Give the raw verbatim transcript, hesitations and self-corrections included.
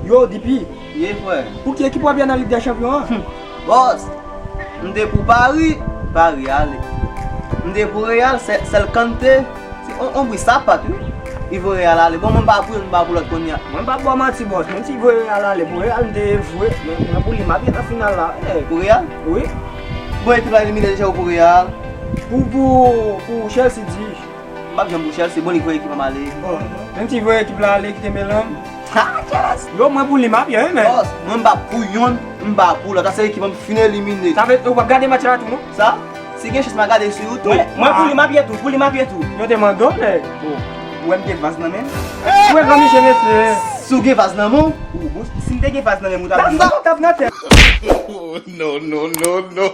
Yo, D P, ye, frè. Pou ki ekip w ap ye nan Lig dè Chanpyon an? Bòs, m te pou Paris, Paris ale. M te pou Real, sè-, sèl Kanté, se on, on bri sapat, wi. Li voye Real ale. Bon, mwen m pa pou yo, m pa pou lòt kounye a. Mwen m pa ba w manti, bòs. Mwen ti voye Real ale. Pou Real, m te vwe. Mwen, mwen pou li, m ap ye nan final la. Eh, pou Real? Wi. Bon, ekip la elimine deja, ou pou Real? Pou, pou, pou Chelsea, di. M p ap janm pou Chelsea, bon, li voye ekip la ale. Bon, menm ti voye ekip la ale, kite Melan. Ha, Chelsea! Yo, mwen pou li, m ap ye, wi, men. Bòs, mwen m p ap pou yonn, m p ap pou lòt. Sa se ekip m fin elimine. Sa vle, ou p ap gade match la tou, non? Sa? Si gen chans, m a gade sou YouTube. Mwen, mwen pou li, m ap ye tou, pou li, m ap ye tou. Yo te mande w, nèg. Bon, ou wè m gen vaz nan men m? Ou wè granmiche, mesye. Si w gen vaz nan men w? Ou, bon, si m te gen vaz nan men m, ou t ap di m. Sa t ap nan tèt. Oh, no, no, no, no.